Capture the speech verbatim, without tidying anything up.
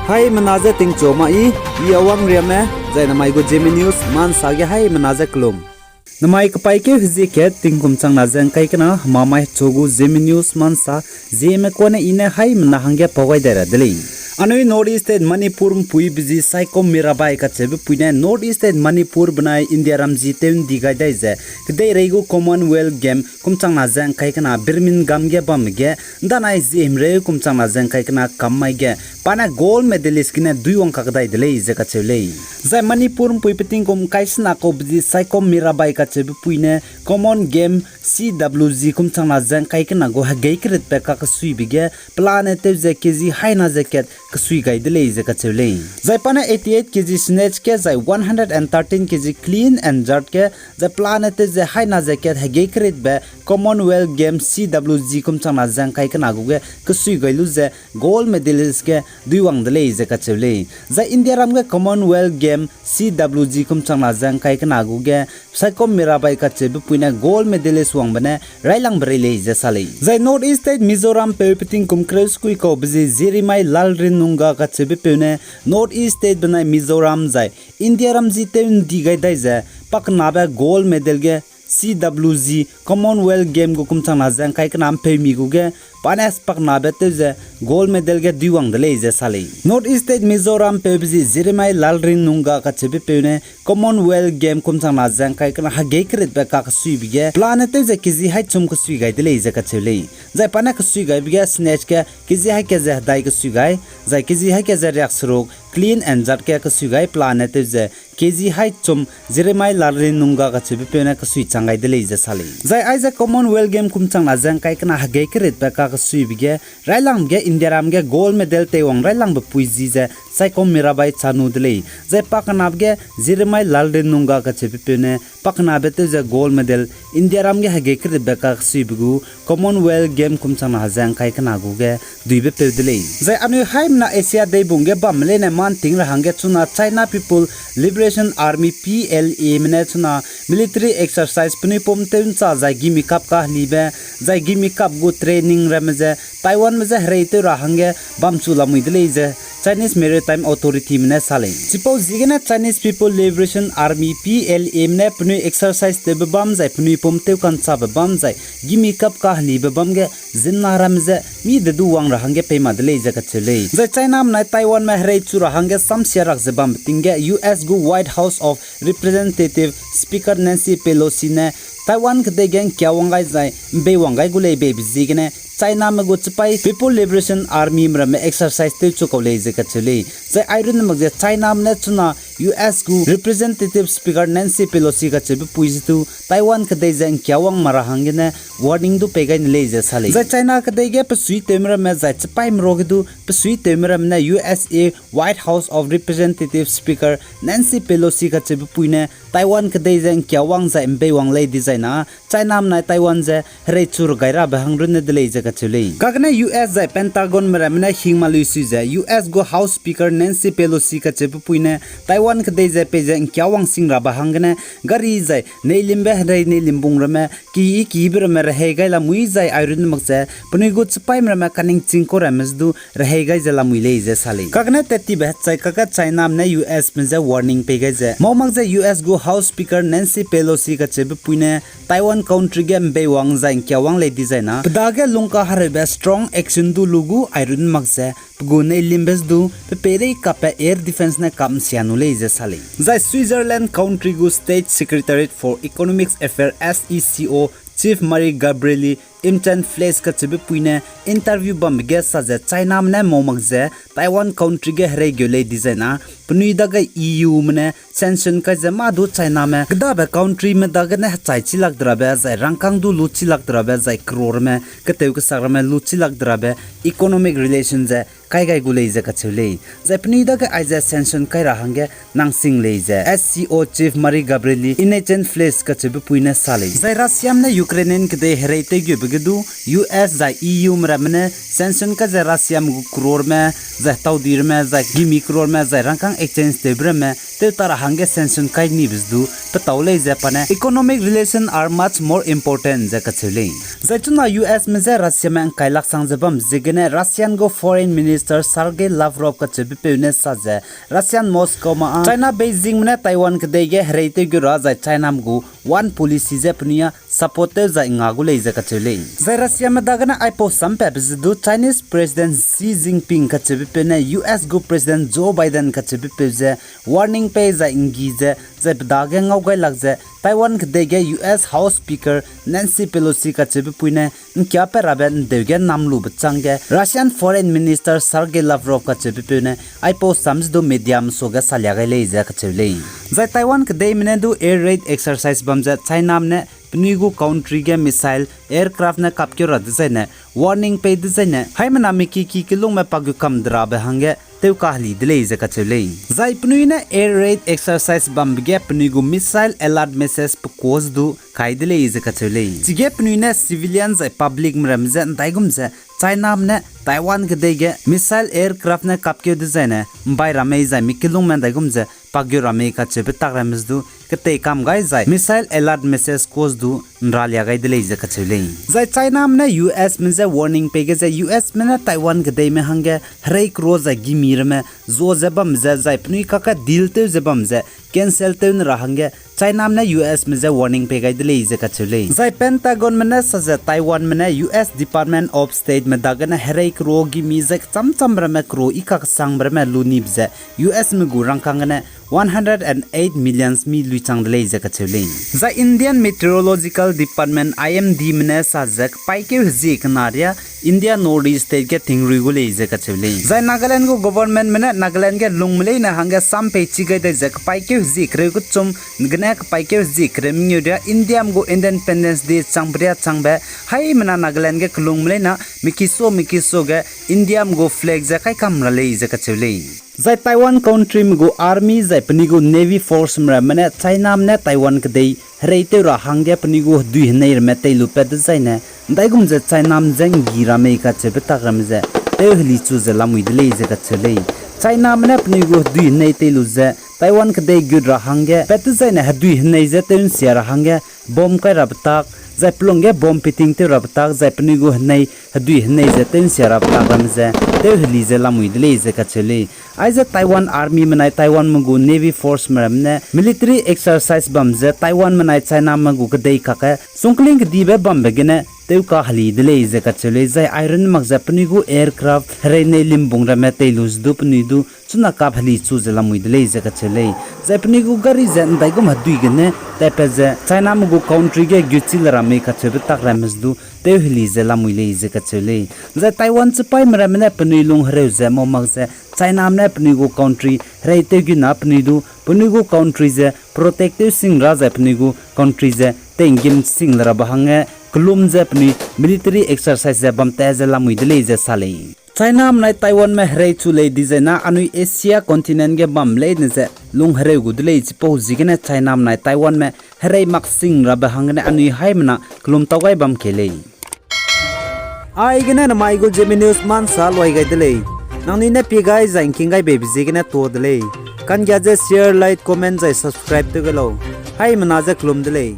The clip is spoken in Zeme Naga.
Haimena je tingchu ma i, i Awang Riame, zai namai gu Zeme News ma nsa ge haimena je kelum. Namai kepaîkeu hezie kat tingkum changna ze ngkai kena, hemamai hechu gu Zeme News ma nsa, Zeme kuane i ne haimena hangge pau gai dai ra de lei. Anui North East State Manipur mpuibe zi Saikom Mirabai kacheube pui ne North East State Manipur benai India ram zi tew ndi gai dai ze, kedeirei gu Commonwealth Game kum changna ze ngkai kena Birmingham ge bambe ge, ndanai zie himreu kum changna ze ngkai kena kam mai ge, pa ne gold medalist gene duiwang kakdai de lei ze kacheu lei. Zai Manipur mpui peting kum ngkai sena kaube zi Saikom Mirabai kacheube pui ne Common Game C W G kum changna ze ngkai kena gu hegei keritbe kakesuibe ge pelane tew ze K G haina ze kat kesui gai de lei ze kacheu lei. Zai pa ne eighty eight K G snatch ge zai one hundred and thirteen K G clean and jerk ge zai pelane tew ze haina ze kat hegei keritbe Commonwealth Game C W G kum changna ze ngkai kena gu ge kesui gai lu ze gold medalist ge duiwang de lei ze kacheu lei. Zai India ram ge Commonwealth Game C W G kum changna ze ngkai kena gu ge Saikom Mirabai kacheube pui ne gold medalist wangbe ne railangbe rei lei ze sa lei. Zai North East State Mizoram peu peting kum kereu sekui kaube zi Zirimai Lalrinunga kacheube peu ne North East State benai Mizoram zai India ram zi tew ndi gai dai ze pakenabe gold medal ge C W G Commonwealth Game gu kum changna ze ngkai kena mpeumi gu ge pa ne pakenabe tew ze gold medal ge duiwang de lei ze sa lei. North East State Mizoram peube zi Zirimai Lalrinunga kacheube peu ne Commonwealth Game kum changna ze ngkai kena hegei keritbe kakesuibe ge pelane tew ze K G haichum kesui gai de lei ze kacheu lei. Zai pa ne kesui gaibe ge snatch ge K G hai ke ze hedai kesui gai, zai K G hai ke ze riak seruk clean and jerk ge kesui gai pelane tew ze K G haichum Zirimai Lalrinunga kacheube peu ne kesui chang gai de lei ze sa lei. Zai aize Commonwealth Game kum changna ze ngkai kena hegei keritbe kakesuibe ge railangbe ge India ram ge gold medal teiwang railangbe pui zi ze Saikom Mirabai chanu de lei. Zai pakenabe ge Zirimai Lalrinunga kacheube peu ne pakenabe tew ze gold medal India ram ge hegei keritbe kakesuibe gu Commonwealth Game kum changna ze ngkai kena gu ge duibe peu de lei. Zai anui haimena Asia deibung ge bamme leine manting ra hangge chuna China People Liberation Army, P L A me ne chuna military exercise penui pum tew ncha zai gimi kap kahelibe, zai gimi kap gu training ramme ze Taiwanme je hereitew ra hangge bamchu lamui de lei ze Chinese Maritime Authority me ne sa lei. Chipau ziegene Chinese People Liberation Army, P L A me ne penui exercise tewbe bam zai penui pum tew ka'nchabe bam zai gimi kap kahelibe bam ge ziemmena ramme je mi de du wang ra hangge pei ma de lei ze kacheu lei. Zai Chiname nai Taiwanme hereichu ra hangge samsia rak ze bambe ting ge U S gu White House of Representative Speaker Nancy Pelosi ne Taiwan kedei ge ngkia wang gai zai mbei wang gai gu lei beibe ziegene Chiname gu chipaî People Liberation Army me ramme exercise tewchu kau lei ze kacheu lei. Zai airunne mak ze Chiname ne chuna U S gu Representative Speaker Nancy Pelosi kacheube pui ze du Taiwan kedei ze ngkia wang ma ra hanggene warning du pei gai ne lei ze sa lei. Zai China kedei ge pesuitewme ramme zai chipaîme ruage du pesuitewme ramme ne U S A White House of Representative Speaker Nancy Pelosi kacheube pui ne Taiwan kedei ze ngkia wang zai mbei wang lei dizai na Chiname nai Taiwan ze hereichu gai rabe hang runne de lei ze kacheu lei. Kagene U S zai Pentagon me ramme ne hing ma lui sui ze U S gu House Speaker Nancy Pelosi kacheube pui ne Taiwan kedei ze peize ngkia wang sing rabe hanggene gari zai neilimbe henrei neilim bung ramme ki kibe ramme rehei gai lamui zai airunne mak ze penui gu chipaîme ramme kaningching kau ramme ze du rehei gai ze lamui lei ze sa lei. Kagene tat tibe hechai kakge Chiname ne U S me je warning pei gai ze mau mak ze U S gu House Speaker Nancy Pelosi kacheube pui ne Taiwan country ge mbei wang zai ngkia wang lei dizai na pe dage lungkahereube strong action du lu gu airunne mak ze pe gu neilimbe ze du pe peirei kappe air defence ne kap nsia nu lei ze sa lei. Zai Switzerland country gu State Secretariat for Economic Affairs, S E C O, Chief Marie Gabrielli Imchen Fleisch kacheube pui ne interview bambe ge sa ze Chiname ne mau mak ze Taiwan country ge herei geu lei dizai na penui dage E U me ne sanction kai ze mâ du Chiname kedabe countryme dagene hechai chilak de rabe zai rangkâng du lu chilak de rabe zai croreme ketew kesak ramme lu chilak de rabe economic relation ze kai gai gu lei ze kacheu lei. Zai penui dage aize sanction kai ra hangge nang sing lei ze S C O Chief Marie Gabrielli Imchen Fleisch kacheube pui ne sa lei. Zai Russiame ne Ukrainian kedei herei tewgeube ge du U S zai E U me ramme ne sanction kai ze Russiame gu croreme zai taudi ramme zai gimi croreme zai rangkâng exchange tewbe ramme tew ta ra hangge sanction kai nibe ze du petau lei ze pa ne economic relation are much more important ze kacheu lei. Zai chuna U S me je Russiame ngkai laksang ze bam ziegene Russian gu Foreign Minister Sergei Lavrov kacheubepeu ne sa ze, Russian Moscow ma â China Beijingme ne Taiwan kedei ge hereitew gu ra zai Chiname gu one policy je penui â support tew zai nga gu lei ze kacheu lei. Zai Russiame dagene aipau sampatbe ze du Chinese President Xi Jinping kacheubepeu ne U S gu President Joe Biden kacheubepeu ze warning pei zai nggi ze, zai pe dage ngau gai lak ze Taiwan kedei ge U S House Speaker Nancy Pelosi kacheubepui ne ’ngkiapat rabe ’ndeu ge namlube chângge Russian Foreign Minister Sergei Lavrov kacheubepeu ne aipau sam ze du mediame suage salia gai lei ze kacheu lei. Zai Taiwan kedeime ne du air raid exercise bam ze Chiname ne penui gu country ge missile, aircraft ne kapkeu ra dezaine warning pei dezaine haimena miki ki kelungme pa gu kam de rabe hangge tew kaheli de lei ze kacheu lei. Zai penui ne air raid exercise bambe ge penui gu missile alert message pe cause du kai de lei ze kacheu lei. Chige penui ne civilian zai publicme ramme je ’ndaigum ze Chiname ne Taiwan kedei ge missile aircraft ne kapkeu dezaine ’mbai ra mei zai mi kelungme ’ndaigum ze pakgeu ra mei kacheube tak ramme ze du ketei kam gai zai missile alert message cause du ’nralia gai de lei ze kacheu lei. Zai Chiname ne U Sme je warning pei ge ze U Sme ne Taiwan kedeime hangge herei kero zai gimi ramme zua ze bam ze zai penui kakge deal tew ze bam ze cancel tew ne ra hangge Chiname ne U Sme je warning pei gai de lei ze kacheu lei. Zai Pentagonme ne sa ze Taiwanme ne U S Department of Stateme dagene herei kero gimi zai kecham cham ramme kero i kakesangbe ramme lu nibe ze U Sme gu rangkâng gene one hundred and eight millions mi luichang de lei ze kacheu lei. Zai Indian Meteorological Department, I M Dme ne sa ze kepaîkeu hezie kena riâ India North East State ge tingrui gu lei ze kacheu lei. Zai Nagaland gu governmentme ne Nagaland ge lungme leine hangge sam pei chi gai dai ze kepaîkeu hezie kereu kechum gene kepaîkeu hezie kereu mengeu riâ Indiame gu Independence Day changbe riâ changbe haimena Nagaland ge kelungme leine miki so miki so ge Indiame gu flag ze kaikam ra lei ze kacheu lei. Zai Taiwan countryme gu army zai penui gu navy forceme ramme ne Chiname ne Taiwan kedei hereitew ra hangge penui gu hedui henei ramme teilu pat dezaine ’ndaigum ze Chiname je ’nggi ra mei kacheube tak ramme ze tew heli chu ze lamui de lei ze kacheu lei. Chiname ne penui gu hedui henei tei lu ze Taiwan kedei gut ra hangge pat dezaine hedui henei je tew ’nsia ra hangge bomb kai rabe tak, zai pelung ge bomb piting tew rabe tak, zai penui gu henei hedui henei ze tew ’nsia rabe tak ramme ze tew heli ze lamui de lei ze kacheu lei. Aize Taiwan armyme nai Taiwanme gu navy forceme ramme ne military exercise bam ze Taiwanme nai Chiname gu kedei kakge sungkling kedibe bambe gene tew kaheli de lei ze kacheu lei. Zai airun mak ze penui gu aircraft herei nei limbung ramme tei lu ze du penui du chuna kap heli chu ze lamui de lei ze kacheu lei. Zai penui gu gari ze ’ndaigum hedui gene tatpat ze Chiname gu country ge guchi le ra mei kacheube tak ramme ze du tew heli ze lamui lei ze kacheu lei. Zai Taiwan chipaîme ramme ne penui lung hereu ze mau mak ze Chiname ne penui gu country hereitew gina penui du penui gu country ze protect tew sing ra zai penui gu country ze tei'nggim sing le rabe hangge kelum ze penui military exercise ze bam tat ze lamui de lei ze sa lei. Chiname nai Taiwanme herei chu lei dizaina anui Asia continent ge bam leine ze lung hereu gu de lei chipau ziegene Chiname nai Taiwanme herei mak sing rabe hanggene anui haimena kelum tau gai bam kei lei. Aigene namai gu Zeme News ma ’nsa luai gai de lei. Nangnui ne pie gai zai ’ngking gai beibe ziegene tuâ de lei. Kanggia ze share, like, comment zai subscribe tew gai lau. Haimena ze kelum de lei.